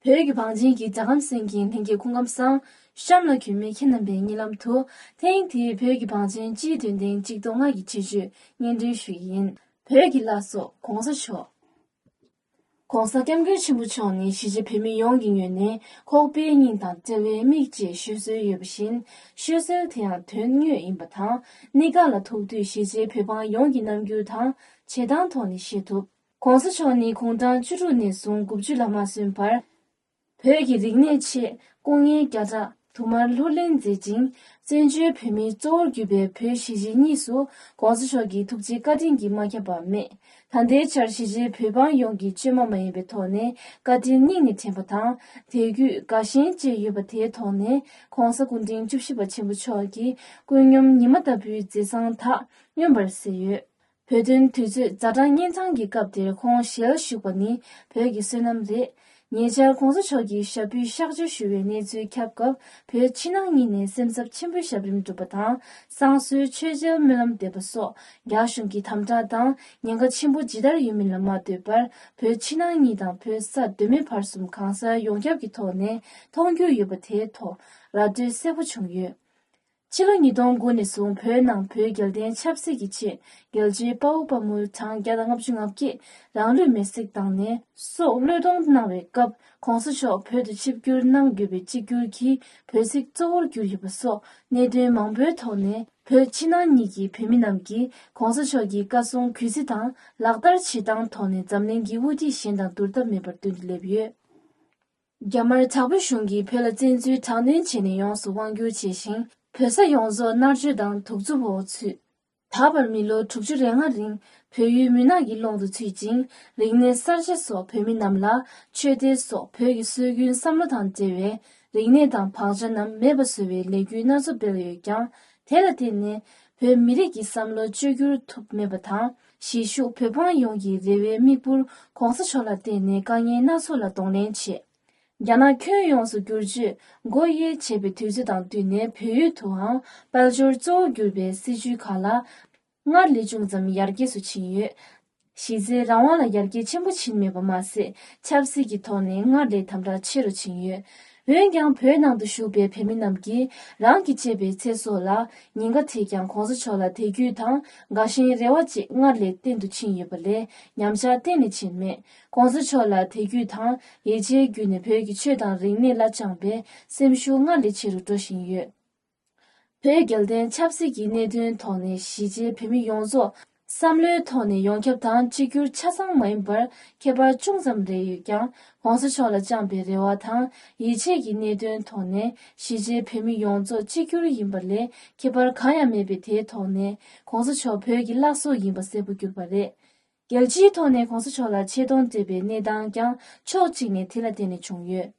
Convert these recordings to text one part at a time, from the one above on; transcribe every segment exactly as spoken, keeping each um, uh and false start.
བོད་ཀྱི་བང་ཆེན་གྱི་རྒྱལ་ཁམས་གསན་མཁན་ལྷན་རྒྱས་སྐུ་ཁམས་བཟང་། གཤམ་ལ་གུས་མོས་ཁྱེད་རྣམ་པའི་སྙན་ལམ་དུ། ཐེངས་འདིའི་བོད་ཀྱི་བང་ཆེན་སྤྱིའི་དོན་ལྡན་གཅིག་སྟོང་ལྔ་གི་ཆེད་བརྗོད་སྙན་སྒྲོན་ཞུ་ཡི་ཡིན། བོད་ཀྱི་བླ་སྲོག་གོང་ས་མཆོག། ༸གོང་ས་༸སྐྱབས་མགོན་ཆེན་པོ་མཆོག་ནི་གཞིས་བྱེས་བོད་མི་ཡོངས་ཀྱི་ངོས་ནས་ཁོག་པའི་སྙིང་དང་དཔྲལ་བའི་མིག་ཅེས་ཤོད་སྲོལ་ཡོད་པ་བཞིན། ཤོད་སྲོལ་དེ་ཡང་དོན་དངོས་ཡིན་པ་དང་། གནད་འགག་ལ་ཐུག་དུས་གཞིས་བྱེས་བོད་འབངས་ཡོངས་ཀྱི་རྣམ་འགྱུར་དང་བྱེད་སྟངས་ཐོག་ནས་ཤེས་ཐུབ། ༸གོང་ས་མཆོག་ནི་དགུང་གྲངས་བཅུ་དྲུག་ནས་བཟུང་དགུ་བཅུ་ལ་མ་སོན་བར། བོད་ཀྱི་རིག་གནས་ཆེད་སྐུ་ངལ་བརྒྱ་ཕྲག་དུ་མར་ལྷུར་ལེན་མཛད་ཅིང་། བཙན་བྱོལ་བོད་མིའི་གཙོ་བོར་གྱུར་པའི་བོད་གཞིས་བྱེས་གཉིས་སུ་༸གོང་ས་མཆོག་གི་ཐུགས་རྗེ་བཀའ་དྲིན་གྱིས་མ་ཁྱབ་པ་མེད། ད་ལྟའི་ཆར་གཞིས་བྱེས་བོད་འབངས་ཡོངས་ཀྱིས་བཅོས་མ་མ་ཡིན་པའི་ཐོག་ནས་བཀའ་དྲིན་སྙིང་ནས་དྲན་པ་དང་། དད་གུས་དགའ་ཞེན་བཅས་ཡོད་པ་དེའི་ཐོག་ནས་༸གོང་ས་སྐུ་ཕྲེང་བཅུ་བཞི་པ་ཆེན་པོ་མཆོག་གི་ཀུན་སྙོམས་ཉི་མ་ལྟ་བུའི་མཛད་བཟང་དག་མངོན་པར་གསལ་ཡོད། བོད་དོན་དུས་ཚོད་ཛ་དྲག་གཉན་འཕྲང་གི་སྐབས་དེར་ཁོང་ཞལ་བཞུགས་པ་ནི་བོད་ཀྱི་བསོད་ནམས་རེད། ཉེ་ཆར་༸གོང་ས་མཆོག་གིས་ཞབས་པུས་གཤགས་བཅོལ་ཞུ་བའི་གནས་ཚུལ་ཁྱབ་སྐབས། བོད་ཕྱི་ནང་གཉིས་ནས་སེམས་འཚབ་ཆེན་པོས་ཞབས་རིམ་བསྒྲུབས་པ་དང་། བསང་གསོལ་མཆོད་མཇལ་སྨོན་ལམ་འདེབས་པ་སོགས་རྒྱ་གཞུང་གི་དམ་དྲག་དང་ཉེན་ཁ་ཆེན་པོ་ཇི་ལྟར་ཡོད་མིན་ལ་མ་ལྟོས་པར། བོད་ཕྱི་ནང་གཉིས་དང་བོད་ས་མདོ་སྨད་བར་གསུམ་གང་སར་ཡོངས་ཁྱབ་ཀྱི་ཐོག་ནས་མཐོང་རྒྱུ་ཡོད་པ་དེའི་ཐོག་ར་སྤྲོད་གསལ་པོ་བྱུང་ཡོད། ཕྱི་ལོ་ཉིས་སྟོང་དགུ་ནས་བཟུང་བོད་ནང་བོད་རྒྱལ་བསྟན་ཆབ་སྲིད་ཀྱི་ཆེད་རྒྱལ་གཅེས་དཔའ་བོ་དཔའ་མོ་གྲངས་བརྒྱ་དང་ལྔ་བཅུ་ང་བརྒྱད་རང་ལུས་མེར་སྲེག་བཏང་ནས་སྲོག་བློས་གཏོང་གནང་བའི་སྐབས། ༸གོང་ས་མཆོག་བོད་དུ་ཆིབས་བསྒྱུར་གནང་དགོས་པའི་གཅིག་གྱུར་གྱིས་བོད་ཚིག་གཙོ་བོར་གྱུར་ཡོད་པ་སོགས་གནད་དོན་མང་པོའི་ཐོག་ནས་བོད་ཕྱི་ནང་གཉིས་ཀྱི་བོད་མི་རྣམས་ཀྱིས་༸གོང་ས་མཆོག་གི་བཀའ་གསུང་གུས་བརྩི་དང་ལག་བསྟར་བྱེད་སྟངས་ཐོག་ནས་འཛམ་གླིང་གི་དབུ་ཁྲིད་གཞན་དང་བསྡུར་ཐབས་མེད་པར་སྟོན་དུ་སླེབས་ཡོད། རྒྱ་དམར་དྲག་པོའི་གཞུང་གིས་བོད་ལ་བཙན་འཛུལ་དྲག་གནོན་བྱས་ནས་ཡོངས་སུ་དབང་བསྒྱུར་བྱས་ཤིང་། བོད་ས་ཡོངས་རྫོགས་མནར་གཅོད་དང་གདུག་རྩུབ་འོག་ཚུད། ད་བར་མི་ལོ་དྲུག་ཅུ་རེ་ལྔ་རིང་བོད་ཡུལ་མུན་ནག་གི་ཀློང་དུ་ཚུད་ཅིང་། རིག་གནས་གསར་བརྗེ་སོགས་བོད་མི་རྣམས་ལ་ཆོས་དད་སོགས་བོད་ཀྱི་སྲོལ་རྒྱུན་བསམ་བློ་དང་འབྲེལ་བའི་རིག་གནས་དང་བག་ཆགས་རྣམས་མེད་པ་བཟོ་བའི་ལས་འགུལ་སྣ་ཚོགས་སྤེལ་ཡོད་ཀྱང་། དེ་ལ་བརྟེན་ནས་བོད་མི་རིགས་ཀྱི་བསམ་བློ་བཅོས་བསྒྱུར་ཐུབ་མེད་པ་དང་། གཞིས་བཞུགས་བོད་འབངས་ཡོངས་ཀྱི་རེ་བའི་དམིགས་འབོར་༸གོང་ས་མཆོག་ལ་བརྟེན་ནས་དཀའ་ངལ་སྣ་ཚོགས་ལ་གདོང་ལེན་བྱས། རྒྱ་ནག་ཁྱོན་ཡོངས་སུ་བསྒྱུར་བཅོས་སྒོ་དབྱེ་བྱས་པའི་དུས་ཚོད་དང་བསྟུན་ནས་བོད་ཡུལ་དུའང་དཔལ་འབྱོར་གཙོ་བོར་གྱུར་པའི་སྲིད་ཇུས་ཁག་ལ་སྔར་ལས་ཅུང་ཙམ་ཡར་རྒྱས་སུ་ཕྱིན་ཡོད། གཞི་རྩའི་རང་དབང་ལ་ཡར་རྒྱས་ཆེན་པོ་ཕྱིན་མེད་པ་མ་ཟད། ཆབ་སྲིད་ཀྱི་ཐོག་ནས་སྔར་ལས་དམ་དྲག་ཆེ་རུ་ཕྱིན་ཡོད། འོན་ཀྱང་བོད་ནང་དུ་བཞུགས་པའི་བོད་མི་རྣམས་ཀྱིས་རང་གི་གཅེས་པའི་ཚེ་སྲོག་ལ་ཉེན་ཁ་འཕྲད་ཀྱང་༸གོང་ས་མཆོག་ལ་དད་གུས་དང་དགའ་ཞེན་རེ་བ་བཅས་སྔར་ལས་བརྟན་དུ་ཕྱིན་ཡོད་པ་ལས་ཉམས་ཆག་གཏན་ནས་ཕྱིན་མེད། ༸གོང་ས་མཆོག་ལ་དད་གུས་དང་ཡིད་ཆེས་བརྒྱུད་ནས་བོད་ཀྱི་ཆོས་དང་རིག་གནས་ལ་བཅངས་པའི་སེམས་ཤུགས་སྔར་ལས་ཆེ་རུ་འགྲོ་བཞིན་ཡོད། བོད་རྒྱལ་བསྟན་ཆབ་སྲིད་ཀྱི་གནད་དོན་ཐོག་ནས་གཞིས་བྱེས་བོད་མི་ཡོངས་རྫོགས་བསམ་བློའི་ཐོག་ནས་ཡོངས་ཁྱབ་དང་གཅིག་གྱུར་ཆ་ཚང་མ་ཡིན་པར་ཁྱད་པར་ཅུང་ཙམ་རེ་ཡོད་ཀྱང་། ༸གོང་ས་མཆོག་ལ་བཅངས་པའི་རེ་བ་དང་ཡིད་ཆེས་ཀྱི་གནད་དོན་ཐོག་ནས་གཞིས་བྱེས་བོད་མི་ཡོངས་རྫོགས་གཅིག་གྱུར་ཡིན་པ་ལས་ཁྱད་པར་གང་ཡང་མེད་པས། དེའི་ཐོག་ནས་༸གོང་ས་མཆོག་བོད་ཀྱི་བླ་སྲོག་ཡིན་པ་གསལ་པོ་གྱུར་པ་རེད། རྒྱལ་སྤྱིའི་ཐོག་ནས་༸གོང་ས་མཆོག་ལ་ཆེ་མཐོང་སྤྲད་པའི་གནས་སྟངས་ཀྱང་ཕྱོགས་གཅིག་ནས་དེ་ལ་བརྟེན་ནས་བྱུང་ཡོད།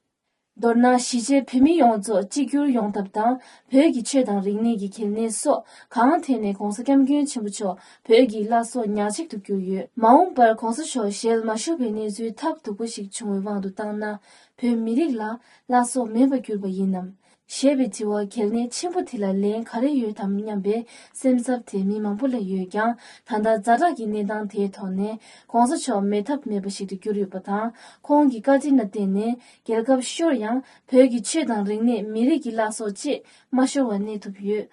མདོར་ན། གཞིས་བྱེས་བོད་མི་ཡོངས་རྫོགས་གཅིག་གྱུར་ཡོང་ཐབས་དང་། བོད་ཀྱི་ཆོས་དང་རིག་གནས་ཀྱི་གལ་གནད་སོགས་གང་ཐད་ནས་༸གོང་ས་༸སྐྱབས་མགོན་ཆེན་པོ་མཆོག་བོད་ཀྱི་བླ་སྲོག་ཉག་གཅིག་ཏུ་གྱུར་ཡོད། མ་འོངས་པར་༸གོང་ས་མཆོག་ཞལ་མ་བཞུགས་པའི་གནས་ཚུལ་ཐབས་སྡུག་པོ་ཞིག་བྱུང་བའི་དབང་དུ་བཏང་ན། བོད་མི་རིགས་ལ་བླ་སྲོག་མེད་པར་གྱུར་པ་ཡིན་ནམ། ཞེས་པའི་དྲི་བ་གལ་གནད་ཆེན་པོ་དེ་ལ་ལན་ག་རེ་ཡོད་དམ་སྙམ་པའི་སེམས་འཚབ་དེ་མི་མང་པོ་ལ་ཡོད་ཀྱང་། ད་ལྟ་ཛ་དྲག་གི་གནས་སྟངས་དེའི་ཐོག་ནས་༸གོང་ས་མཆོག་མེད་ཐབས་མེད་པ་ཞིག་ཏུ་གྱུར་ཡོད་པ་དང་། ཁོང་གི་བཀའ་དྲིན་ལ་བརྟེན་ནས་རྒྱལ་ཁབ་ཤོར་ཡང་བོད་ཀྱི་ཆོས་དང་རིག་གནས། མི་རིགས་ཀྱི་བླ་སྲོག་བཅས་མ་ཤོར་བར་གནས་ཐུབ་ཡོད།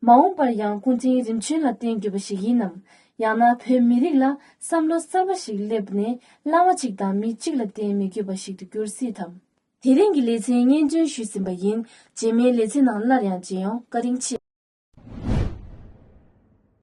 མ་འོངས་པར་ཡང་སྐུ་ཕྲེང་རིམ་བྱོན་ལ་བརྟེན་དགོས་པ་ཞིག་ཡིན་ནམ། ཡང་ན་བོད་མི་རིགས་ལ་བསམ་བློ་གསར་པ་ཞིག་སླེབས་ནས་བླ་མ་གཅིག་དང་མི་གཅིག་ལ་བརྟེན་མི་དགོས་པ་ཞིག་ཏུ་འགྱུར་སྲིད་དམ། དེ་རིང་གི་ལེ་ཚན་སྙན་སྒྲོན་ཞུས་ཟིན་པ་ཡིན། རྗེས་མའི་ལེ་ཚན་ནང་སླར་ཡང་མཇལ་ཡོང་། བཀའ་དྲིན་ཆེ།